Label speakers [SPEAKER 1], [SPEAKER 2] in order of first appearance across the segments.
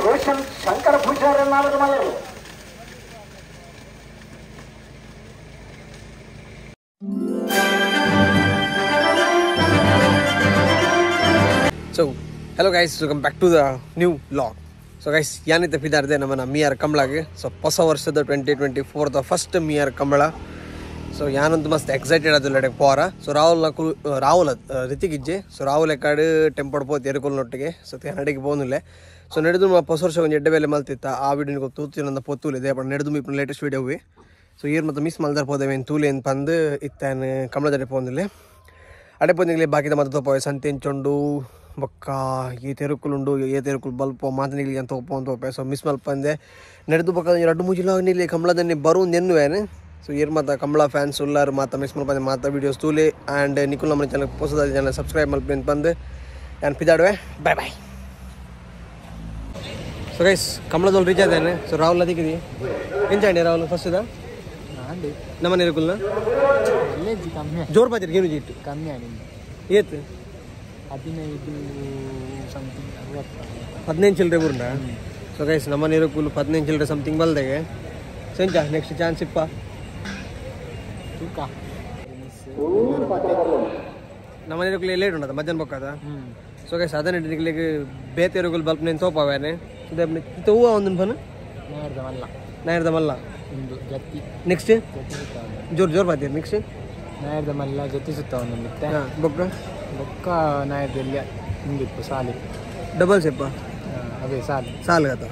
[SPEAKER 1] Roshan Shankar Pujari Nalagamallu.
[SPEAKER 2] So hello guys, welcome back to the new vlog. So guys, ಯಾನಿತ ಪಿದಾರ್ದೆ ನಮ್ಮನ ಮಿಆರ್ ಕಂಬಳಗೆ. ಸೊ ಹೊಸ ವರ್ಷದ 2024 first ಮಿಆರ್ Kambala. ಸೊ ಯಾನಂತೂ ಮಸ್ತ್ ಎಕ್ಸೈಟೆಡ್ ಅದು ಲಡೆ ಪೋರ. ಸೊ ರಾಹುಲ್ ರಾಹುಲ್ ರಿತಿಕ್ ಇಜ್ಜೆ. ಸೊ ರಾಹುಲ್ ಎಕ್ಕಾಡು ಟೆಂಪೋಡ್ ಪೋತು ಎರುಕೊಲ್ನೊಟ್ಟಿಗೆ. ಸೊ ನಡಿಗೆ ಪೋನುಲ್ಲೆ. ಸೊ ನಡೆದು ಹೊಸ ವರ್ಷ ಒಂದು ಎಡ್ಡೆ ಬೇಲೆ ಮಲ್ತಿತ್ತ ಆ ವಿಡಿಯೋ ತೂತಿನಂದ ಪೊತ್ತೂಲಿದೆ. ಬಟ್ ನಡೆದು ಇಪ್ಪ ಲೇಟೆಸ್ಟ್ ವಿಡಿಯೋ ಹೋಗಿ. ಸೊ ಈರ್ ಮತ್ತು ಮಿಸ್ ಮಲ್ದಾರ್ ಪೋದೇವೆ ತೂಲಿ ಅಂತ ಬಂದು ಇತ್ತಾನು ಕಮಲದಡೆ ಪೋಂದಿಲ್ಲೆ. ಅಡೆ ಪೋಂದಿಗ್ಲೆ ಬಾಕಿದ ಮತ್ತೆ ತೋಪವೆ ಸಂತೆಂಚೊಂಡು ಬೊಕ್ಕ ಈ ತೆರುಕುಲುಂಡು ಏ ತೆರುಕುಲು ಬಲ್ಪ ಮಾತನಿಗ್ಲಿ ಅಂತ ತೋಪೋ ಅಂತ ತೋಪೆ. ಸೊ ಮಿಸ್ ಮಲ್ಪಂದೆ ನಡೆದು ಬೊಕ್ಕ ರಡ್ಡು ಮೂಜಿಲ ನಿಲ್ಲಿ ಕಮಲದನ್ನೇ ಬರು ನೆನ್ನುವೇನು. ಸೊ ಈರ್ ಮಾತ ಕಮಲ ಫ್ಯಾನ್ಸ್ ಉಲ್ಲಾರು ಮಾತ ಮಿಸ್ ಮಲ್ಪಂದೆ ಮಾತ ವೀಡಿಯೋಸ್ ತೂಲಿ. ಆ್ಯಂಡ್ ನಿಕುಲ್ ನಮ್ಮ ಚಾನಲ್ ಪೊಸದ ಚಾನಲ್ ಸಬ್ಸ್ಕ್ರೈಬ್ ಮಲ್ಪಿ ಅಂತ ಬಂದು ನಾನು ಪಿದಾಡುವೆ. Bye bye. ಸೊ ಗೈಸ್ ಕಮಲದೊಂದು ರೀಚ್ ಆದೇನೆ. ಸೊ ರಾಹುಲ್ ಅದಕ್ಕಿದಿ ಎಂಚಾಂಡಿ ರಾಹುಲ್ ಫಸ್ಟ್ ಇದ ನಮ್ಮ ನೆರುಕುಲ್ನ ಜೋರ್ ಬಾತಿರ್ ಏನು ಜೀಟ್
[SPEAKER 3] ಕಮ್ಮಿ
[SPEAKER 2] ಏತ್
[SPEAKER 3] 15 ಸಮಥಿಂಗ್
[SPEAKER 2] 15 ಚಿಲ್ಲರೆ ಬುರುಂಡ. ಸೊ ಗೈಸ್ ನಮ್ಮ ನೆರುಕುಲ್ 15 ಚಿಲ್ಲರೆ ಸಮಥಿಂಗ್ ಬಲ್ದೆಗೆ. ಸೆಂಚ ನೆಕ್ಸ್ಟ್ ಚಾನ್ಸ್ ಇಪ್ಪ ನಮ್ಮ ನೆರುಕುಲ್ ಲೇಟ್ ಉಂಟದ ಮಧ್ಯಾಹ್ನ ಬೊಕ್ಕದ. ಸೊ ಗೈಸ್ ಅದನ್ನ ನಿಗ್ಲಿಗೆ ಬೇತೆರುಗುಲ್ ಬಲ್ಪ್ ನೇನು ತೋಪವೇನೆ. ಸೊ ಹೂವು ಒಂದು ಫನ್ ನಾಯರ್ದ ಮಲ್ಲ
[SPEAKER 3] ಜತ್ತಿ
[SPEAKER 2] ನೆಕ್ಸ್ಟ್ ಜೋರ್ ಜೋರ್ ಬಾತೀರಿ ನೆಕ್ಸ್ಟ್
[SPEAKER 3] ನಾಯರ್ದ ಮಲ್ಲ ಜೊತೆ ಸುತ್ತ ಒಂದು
[SPEAKER 2] ಬೊಕ್ಕ
[SPEAKER 3] ಬೊಕ್ಕ ನಾಯರ್ದಲ್ಲಿ ಹಿಂಗಿತ್ತು ಸಾಲಿ
[SPEAKER 2] ಡಬಲ್ ಸೆಪ್ಪ
[SPEAKER 3] ಅದೇ ಸಾಲು
[SPEAKER 2] ಸಾಲು ಗತ.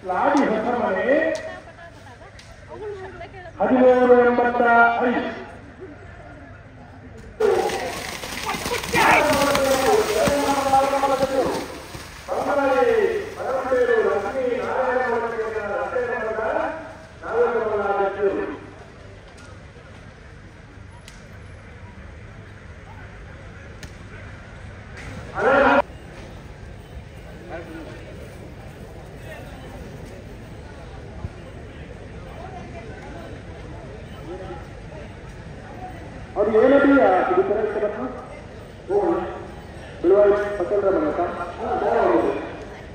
[SPEAKER 1] ಲಾಡಿ ಹೊಸಮನೆ 1385. और ये ना भी पटेल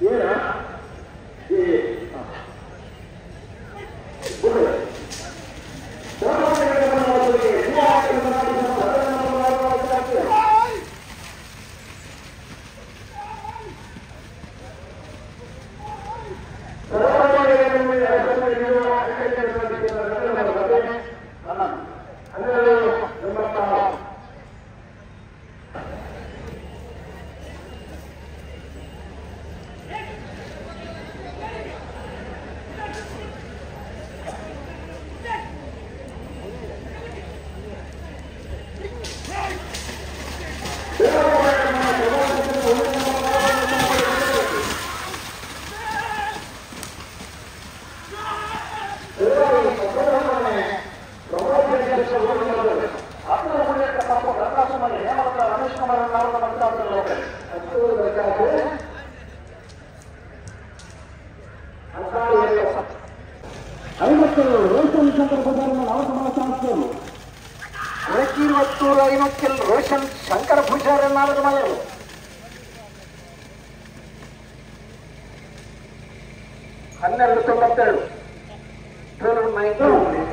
[SPEAKER 1] ये ರೋಷನ್ ಶಂಕರ ಪೂಜಾರಿ ನಾಲ್ಕು ಮಲರು 1292 1292.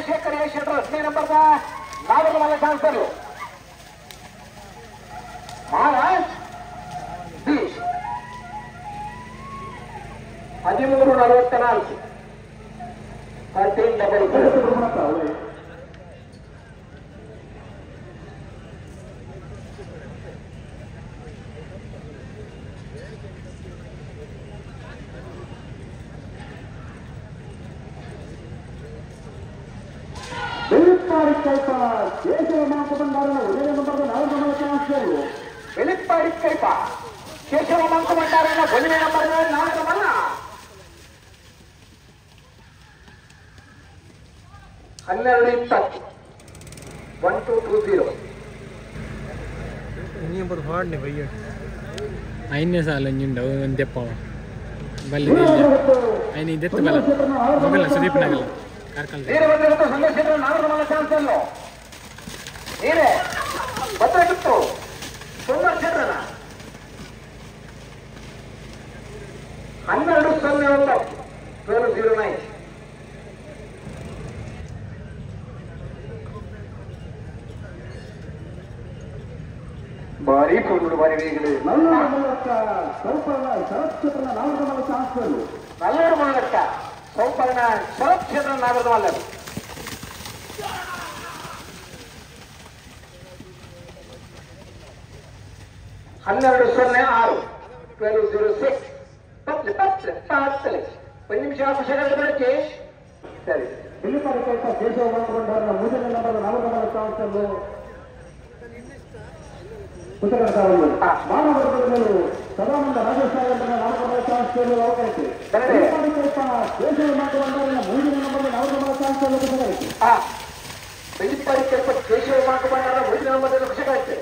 [SPEAKER 1] ಶೇಖರೇಶ್ವರ 15 ನಂಬರ್ದ ನಾಲ್ಕು ಮಲ್ಲ ಚಾನ್ಸರ್ಲು Maharaj beach 1344 1344. Velippadi Kaipa Keshava ಮಂಕು ಭಂಡಾರನ ಒಂದನೇ ನಂಬರ್ 4 ಮಲ್ಲ 1220 1220.
[SPEAKER 2] ಇನ್ನೊಬ್ಬರು ಹಾಡ್ನೆ ಬಯ್ಯ
[SPEAKER 3] ಐದನೇ ಸಾಲ ಒಂಜುಂಡು ಅವು ಒಂದು ದೆಪ್ಪ ಬಲ್ಲಿ ಐನ ದೆತ್ತು ಬಲ ಮೊಗಲ ಸುದೀಪ್ ನಗಲ ಕಾರ್ಕಳ
[SPEAKER 1] ನೀರು ಬಂದಿರುತ್ತೆ ಸಂದೇಶ್ 4 ಮಲ್ಲ ಚಾನ್ಸಲ್ಲು ನೀರೇ ಭದ್ರಗಿತ್ತು ಸುಂದರ್ ಚಂದ್ರನ 1209 1209. ಭಾರಿ ಪೂರ್ಣ ಭಾರಿ ವೇಗಗಳು ನಲ್ಲೂರು ಮೂಲಕ ಸೌಪರ್ಣ ಶರತ್ ಚಂದ್ರ ನಾಗರದ ಮಲ್ಲರು. ಹನ್ನೆರಡು ಸೊನ್ನೆ ಆರು 1206. ಪತ್ಲೆ ಪತ್ಲೆ ಪತ್ಲೆ ಒಂದು ನಿಮಿಷ ಖುಷಿಯಾಗಲು ಬೆಳಗ್ಗೆ ಸರಿ. ಕೇಶವ ಮಾಕುಬಂಡಾರ ಮೂರನೇ ನಂಬರ್ ಖುಷಿಯಾಗುತ್ತೆ.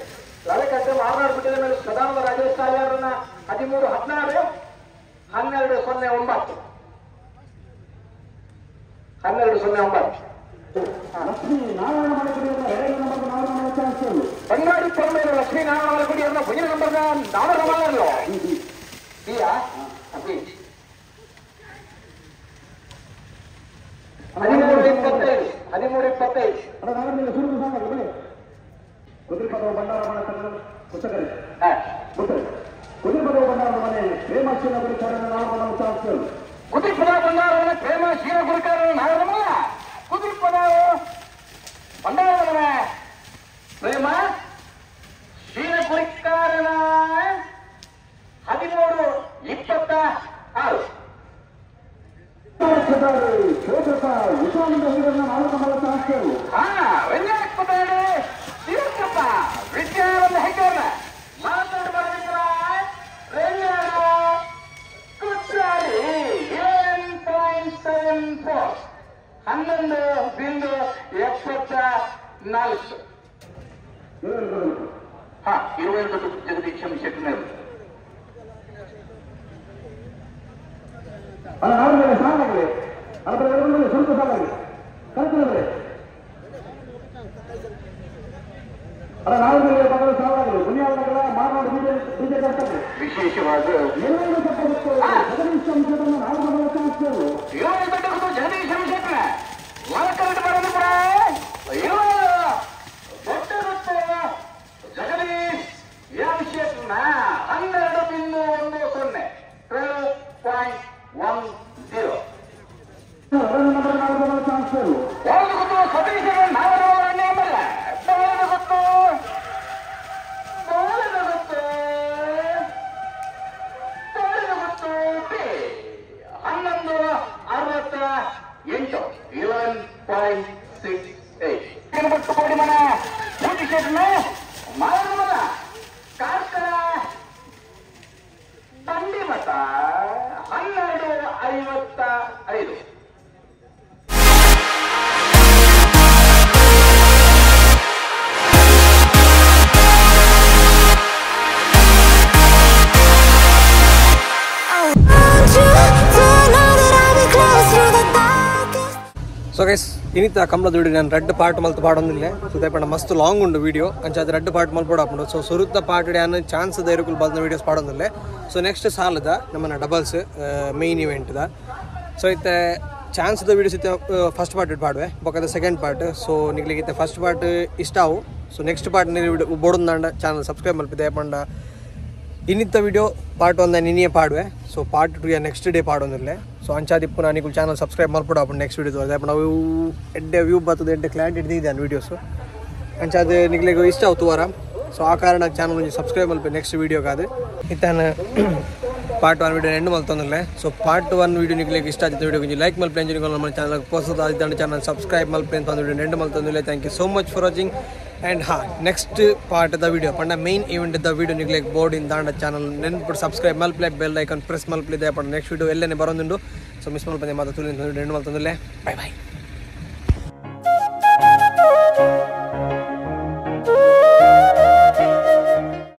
[SPEAKER 1] ಲಲಕಂತ ಮಾರನಾಡು ಬಿಟ್ಟಿದ ಮೇಲೆ ಸದಾನಂದ ರಾಜೇಶ್ ಸಾಲಿಯಾರನ್ನ 1316 1209 1209. ಬಂಗಾಡಿ ಪೊರ್ಮೇರು ಲಕ್ಷ್ಮೀನಾರಾಯಣ ಮಲಗುಡಿಯವ್ರನ್ನ ಭುಜನ ನಂಬರ್ನ ನಾಲ್ಕು ಮಲ್ಲರು 1325 1325. ಕುದುರೆಪದವು ಭಂಡಾರಮಣ ಪುಸ್ತಕರಿ ಕುದುರೆಪದವು ಭಂಡಾರಮನೆ ಪ್ರೇಮ ಶೀಲ ಗುರುಕಾರನ ನಾಮವನ್ನು ಚಾನ್ಸಲ್ ಕುದುರೆಪದವು ಭಂಡಾರಮನೆ ಪ್ರೇಮ ಶೀಲ ಗುರುಕಾರನ ನಾಮವಲ್ಲ ಕುದುರೆಪದವು ಭಂಡಾರಮನೆ ಪ್ರೇಮ ಶೀಲ ಗುರುಕಾರನ 13:26 ವಿದ್ಯಾನಂದ ಹೆಗ್ಗರ್ನ ಮಾತಾಡಿ ಕುಟ್ರಾರಿ 11.74 11.74 ಹಾ 22 ಜಗದೀಶ್ ಶೆಟ್ಟರ್ ಅಲ್ಲ ನಾಲ್ಕು ಸಾಲಾಗಿದೆ ಅದರ ಸ್ವಲ್ಪ ಸಾಲಾಗಿದೆ ಕರೆಕ್ಟ್ ಅಲ್ಲ ನಾಲ್ಕು ಪಕ್ಕದ ಸಾಲಾಗಿದೆ ಬುನಿಯಾದ ಮಾರನಾಡು ಬಿಜೆಪಿ ವಿಶೇಷವಾದ ಜಗದೀಶ್ ಅಂಶವನ್ನು ನಾಲ್ಕು ಜಗದೀಶ್ ಅಂಶಕ್ಕೆ ಜಗದೀಶ್ ಅಂಶಕ್ಕೆ 12.10 12.10 11.68 ಕಾರ್ಕಳ ತಂಡಿಮಠ 12.55.
[SPEAKER 2] ಸೊ ಗೈಸ್ ಇನ್ನಿತ ಕಂಬಳದ ವಿಡಿಯೋ ನಾನು ರೆಡ್ ಪಾರ್ಟ್ ಮಲ್ತು ಪಾಡೊಂದಿಲ್ಲ ಸೊ ದಯಪಂಡ ಮಸ್ತ್ ಲಾಂಗ್ ಉಂಡು ವಿಡಿಯೋ ಅಂಚಾದ ರೆಡ್ ಪಾರ್ಟ್ ಮಲ್ಪೋಡು ಆಪುಂಡು. ಸೊ ಸುರುತ್ತ ಪಾರ್ಟ್ ಯಾನ್ ಚಾನ್ಸ್ ದೈರುಕುಲ್ ಬಲ್ದ ವೀಡಿಯೋಸ್ ಪಾಡೊಂದಿಲ್ಲ. ಸೊ ನೆಕ್ಸ್ಟ್ ಸಾಲದ ನಮ್ಮನ್ನ ಡಬಲ್ಸ್ ಮೇನ್ ಇವೆಂಟ್ದ. ಸೊ ಇತ್ತೆ ಚಾನ್ಸ್ the videos ಇತ್ತೆ ಫಸ್ಟ್ ಪಾರ್ಟ್ ಪಾಡುವೆ ಬೊಕ್ಕದ ಸೆಕೆಂಡ್ ಪಾರ್ಟ್. ಸೊ ನಿಗ್ಲಿಗೆ ಇತ್ತೆ ಫಸ್ಟ್ ಪಾರ್ಟ್ ಇಷ್ಟ ಆವು. ಸೊ ನೆಕ್ಸ್ಟ್ ಪಾರ್ಟ್ ನೀವು ಬೋಡೊಂದಾಂಡ ಚಾನಲ್ ಸಬ್ಸ್ಕ್ರೈಬ್ ಮಲ್ಪಿ ದಯಪಂಡ ಇನ್ನಿತ್ತ ವಿಡಿಯೋ ಪಾರ್ಟ್ 1 ನಿನ್ನೆ ಪಾಡುವೆ. ಸೊ ಪಾರ್ಟ್ 2 ಯಾ ನೆಕ್ಸ್ಟ್ ಡೇ ಪಾಡೊಂದಿಲ್ಲ. ಸೊ ಅಂಚಾದಿಪ್ಪು ನಾನು ಚಾನಲ್ ಸಬ್ಸ್ಕ್ರೈಬ್ ಮಲ್ಪಡು ಅಪ್ಪು ನೆಕ್ಸ್ಟ್ ವಿಡಿಯೋ ದಯಪಂಡ ಅವು ಎಡ್ಡೆ ವ್ಯೂ ಬರ್ತದೆ ಎಡ್ಡೆ ಕ್ಲಾರಿಟಿ ಇದ್ದಿದೆ ವೀಡಿಯೋಸು ಅಂಚಾದ ನಿಗ್ಲಿಗೆ ಇಷ್ಟ ಆಯ್ತು ವಾರ. ಸೊ ಆ ಕಾರಣ ಚಾನಲ್ ಒಂಜಿ ಸಬ್ಸ್ಕ್ರೈಬ್ ಮಲ್ಪಿ ನೆಕ್ಸ್ಟ್ ವೀಡಿಯೋಗಾದ ಇತ್ತಾನ ಪಾರ್ಟ್ 1 ವಿಡಿಯೋ ಎಂಡ್ ಮಲ್ತೊಂದಿಲ್ಲ. ಸೊ ಪಾರ್ಟ್ 1 ವಿಡಿಯೋ ನಿಗ್ಲಿಗೆ ಇಷ್ಟ ಆಯ್ತು ವಿಡಿಯೋ ಒಂಜಿ ಲೈಕ್ ಮಲ್ಪಿ ಅಂಚನೆ ನಮ್ಮ ಚಾನಲ್ ಪೊಸದ ಆದಿತ್ತಾಂಡ ಚಾನಲ್ ಸಬ್ಸ್ಕ್ರೈಬ್ ಮಲ್ಪಿ ಅಂತ ಒಂದು ವಿಡಿಯೋ ಎಂಡ್ ಮಲ್ತೊಂದಿಲ್ಲ. Thank you so much for watching. And ಹಾ ನೆಕ್ಸ್ಟ್ ಪಾರ್ಟ್ the video ಪಂಡ ಮೇನ್ ಇವೆಂಟ್ the video ನಿಗ್ಲಿಗೆ ಬೋರ್ಡ್ ಇನ್ ದಾಂಡ ಚಾನಲ್ ನೆನ್ಪು ಸಬ್ಸ್ಕ್ರೈಬ್ ಮಲ್ಪಲೆ ಬೆಲ್ ಐಕಾನ್ ಪ್ರೆಸ್ ಮಲ್ಪಲಿ ದಯಪಂಡ ನೆಕ್ಸ್ಟ್ ವಿಡಿಯೋ ಎಲ್ಲೇ ಬರೋದುಂಡು. ಸೊ ಮಿಸ್ ಮಲ್ಪಂದೆ ಮಾತ್ರ ತುಳಿ ಎಂಡ್ ಮಲ್ತೊಂದಿಲ್ಲ. Bye bye.